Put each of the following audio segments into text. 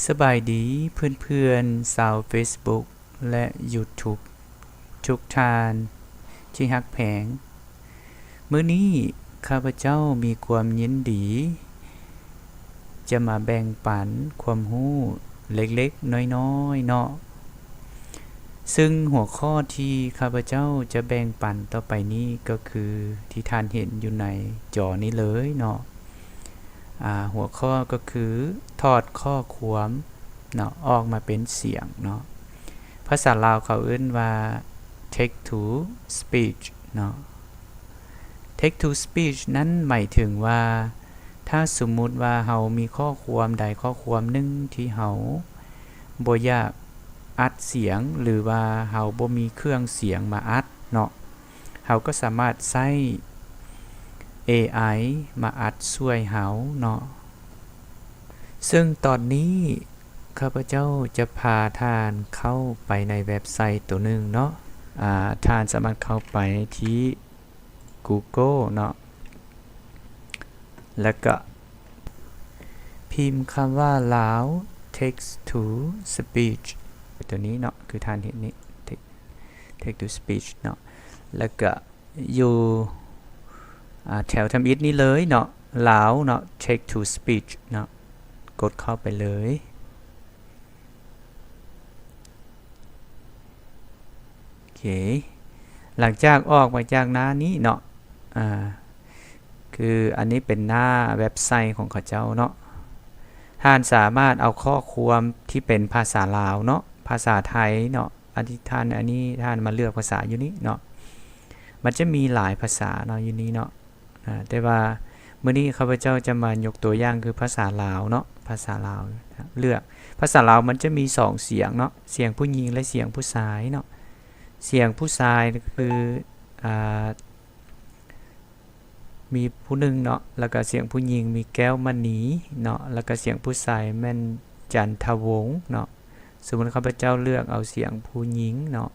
ສະບາຍດີເພື່ອນໆຊາວເຟສບຸກ ແລະ ຢູທູບທຸກທ່ານທີ່ຮັກແພງ. ມື້ນີ້ຂ້າພະເຈົ້າມີຄວາມຍິນດີຈະມາແບ່ງປັນຄວາມຮູ້ເລັກໆນ້ອຍໆເນາະ. ຊຶ່ງຫົວຂໍ້ທີ່ຂ້າພະເຈົ້າຈະແບ່ງປັນຕໍ່ໄປນີ້ກໍຄືທີ່ທ່ານເຫັນຢູ່ໃນຈໍນີ້ເລີຍເນາະ. ອາ ຫົວຂໍ້ກໍຄືຖອດຂໍ້ຄວາມເນາະ ອອກມາເປັນສຽງເນາະ. ພາສາລາວເຂົາເອີ້ນວ່າ text to speech ເນາະ. Text to speech ນັ້ນໝາຍເຖິງວ່າ ຖ້າສົມມຸດວ່າເຮົາມີຂໍ້ຄວາມໃດຂໍ້ຄວາມໜຶ່ງທີ່ເຮົາບໍ່ຢາກອັດສຽງ ຫຼືວ່າເຮົາບໍ່ມີເຄື່ອງສຽງມາອັດເນາະ, ເຮົາກໍສາມາດໃຊ້ ເອໄອ ມາອັດຊ່ວຍເຮົາເນາະ. ເຊິ່ງຕອນນີ້ຂ້າພະເຈົ້າຈະພາທ່ານເຂົ້າໄປໃນເວັບໄຊໂຕໜຶ່ງເນາະ. ອາ ທ່ານສາມາດເຂົ້າໄປທີ່ Google ເນາະ ແລ້ວກະພິມຄຳວ່າ Lao text to speech ໂຕນີ້ເນາະ ຄືທ່ານເຫັນນີ້ text to speech ເນາະ. ແລ້ວກະຢູ່ ອາ ແຖວທຳອິດນີ້ເລີຍເນາະ Lao ເນາະ text to speech ເນາະ, ກົດເຂົ້າໄປເລີຍ. ໂອເຄ ຫຼັງຈາກອອກມາຈາກໜ້ານີ້ເນາະ ອາ ຄືອັນນີ້ເປັນໜ້າເວັບໄຊຂອງເຂົາເຈົ້າເນາະ. ທ່ານສາມາດເອົາຂໍ້ຄວາມທີ່ເປັນພາສາລາວເນາະ ພາສາໄທເນາະ ອັນທີ່ທ່ານ ອັນນີ້ທ່ານມາເລືອກພາສາຢູ່ນີ້ເນາະ, ມັນຈະມີຫຼາຍພາສາເນາະຢູ່ນີ້ເນາະ. ອາ ແຕ່ວ່າມື້ນີ້ຂ້າພະເຈົ້າຈະມາຍົກຕົວຢ່າງຄືພາສາລາວເນາະ, ພາສາລາວ ເລືອກ ພາສາລາວມັນຈະມີສອງສຽງເນາະ, ສຽງຜູ້ຍິງ ແລະ ສຽງຜູ້ຊາຍເນາະ. ສຽງຜູ້ຊາຍຄື ອາ ມີຜູ້ໜຶ່ງເນາະ, ແລ້ວກະສຽງຜູ້ຍິງມີແກ້ວມະນີເນາະ, ແລ້ວກະສຽງຜູ້ຊາຍແມ່ນຈັນທະວົງເນາະ. ສົມມຸດຂ້າພະເຈົ້າເລືອກເອົາສຽງຜູ້ຍິງເນາະ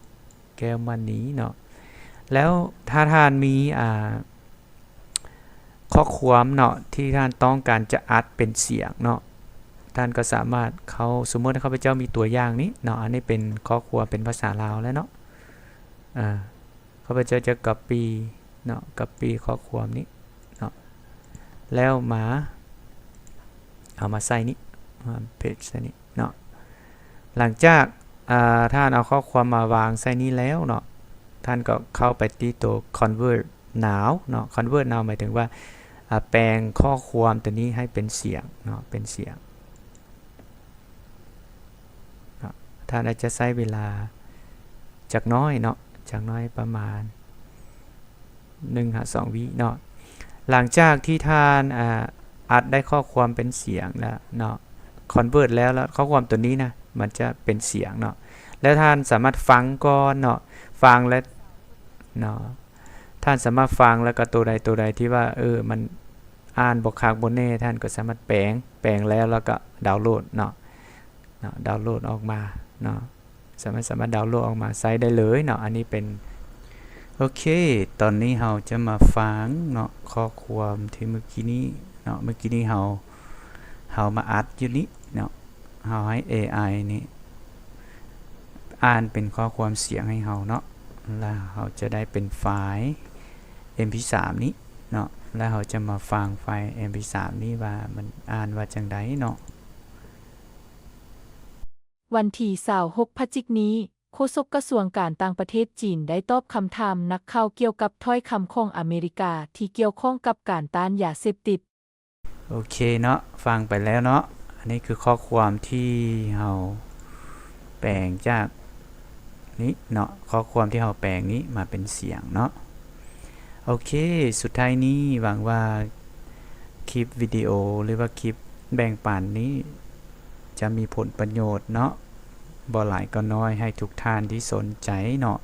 ແກ້ວມະນີເນາະ. ແລ້ວຖ້າທ່ານມີ ອາ ຂໍ້ຄວາມເນາະ ທີ່ທ່ານຕ້ອງການຈະອັດເປັນສຽງເນາະ, ທ່ານກໍສາມາດເຂົ້າ ສົມມຸດຂ້າພະເຈົ້າມີຕົວຢ່າງນີ້ເນາະ, ອັນນີ້ເປັນຂໍ້ຄວາມເປັນພາສາລາວແລ້ວເນາະ. ອາ ຂ້າພະເຈົ້າຈະກັອບປີ້ເນາະ, ກັອບປີ້ຂໍ້ຄວາມນີ້ເນາະ ແລ້ວມາ ເອົາມາໃສ່ນີ້ ມາເພສໃສ່ນີ້ເນາະ. ຫຼັງຈາກ ອາ ທ່ານເອົາຂໍ້ຄວາມມາວາງໃສ່ນີ້ແລ້ວເນາະ, ທ່ານກໍເຂົ້າໄປທີ່ໂຕ convert now ເນາະ. Convert now ໝາຍເຖິງວ່າ ອາ ແປງຂໍ້ຄວາມໂຕນີ້ໃຫ້ເປັນສຽງເນາະ, ເປັນສຽງເນາະ. ທ່ານອາດຈະໃຊ້ເວລາຈັກໜ້ອຍເນາະ, ຈັກໜ້ອຍປະມານ ໜຶ່ງຫາສອງວິເນາະ. ຫຼັງຈາກທີ່ທ່ານ ອາ ອັດໄດ້ຂໍ້ຄວາມເປັນສຽງແລ້ວເນາະ, ຄອນເວີດແລ້ວ ແລ້ວຂໍ້ຄວາມຕົວນີ້ນະ ມັນຈະເປັນສຽງເນາະ, ແລ້ວທ່ານສາມາດຟັງກ່ອນເນາະ, ຟັງແລ້ວເນາະ, ທ່ານສາມາດຟັງ ແລ້ວກໍຕົວໃດຕົວໃດທີ່ວ່າ ເອີ ມັນອ່ານບໍ່ຄັກບໍ່ແນ່ ທ່ານກໍສາມາດແປງ, ແປງແລ້ວ ແລ້ວກໍດາວໂຫຼດເນາະ, ເນາະ ດາວໂຫຼດອອກມາເນາະ. ສາມາດ ສາມາດດາວໂຫຼດອອກມາໃຊ້ໄດ້ເລີຍເນາະ. ອັນນີ້ເປັນ ໂອເຄ ຕອນນີ້ເຮົາຈະມາຟັງເນາະ ຂໍ້ຄວາມທີ່ມື້ກີ້ນີ້ເນາະ, ມື້ກີ້ນີ້ເຮົາ ເຮົາມາອັດຢູ່ນີ້ເນາະ, ເຮົາໃຫ້ເອໄອນີ້ອ່ານເປັນຂໍ້ຄວາມສຽງໃຫ້ເຮົາເນາະ, ແລ້ວເຮົາຈະໄດ້ເປັນໄຟລ໌ເອັມພີສາມນີ້ເນາະ, ແລ້ວເຮົາຈະມາຟັງໄຟລ໌ເອັມພີສາມນີ້ວ່າມັນອ່ານວ່າຈັ່ງໃດເນາະ. ວັນທີຊາວຫົກ ພະຈິກນີ້, ໂຄສົກກະຊວງການຕ່າງປະເທດຈີນໄດ້ຕອບຄຳຖາມນັກຂ່າວກ່ຽວກັບຖ້ອຍຄຳຂອງອາເມລິກາທີ່ກ່ຽວຂ້ອງກັບການຕ້ານຢາເສບຕິດ. ໂອເຄເນາະ, ຟັງໄປແລ້ວເນາະ, ອັນນີ້ຄືຂໍ້ຄວາມທີ່ເຮົາແປງຈາກນີ້ເນາະ, ຂໍ້ຄວາມທີ່ເຮົາແປງນີ້ມາເປັນສຽງເນາະ. ໂອເຄ, ສຸດທ້າຍນີ້ຫວັງວ່າຄລິບວິດີໂອ ຫຼືວ່າຄລິບແບ່ງປັນນີ້ຈະມີຜົນປະໂຫຍດເນາະ, ບໍ່ຫຼາຍກໍໜ້ອຍ ໃຫ້ທຸກທ່ານທີ່ສົນໃຈເນາະ.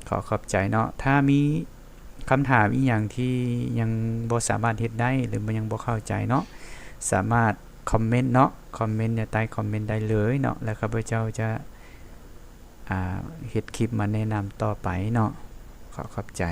ຂໍຂອບໃຈເນາະ. ຖ້າມີຄຳຖາມອີ່ຫຍັງທີ່ຍັງບໍ່ສາມາດເຮັດໄດ້ ຫຼືວ່າຍັງບໍ່ເຂົ້າໃຈເນາະ, ສາມາດຄອມເມັນເນາະ, ຄອມເມັນໃນໃຕ້ຄອມເມັນໄດ້ເລີຍເນາະ, ແລ້ວຂ້າພະເຈົ້າຈະ ອ່າ ເຮັດຄລິບມາແນະນຳຕໍ່ໄປເນາະ. ຂໍຂອບໃຈ.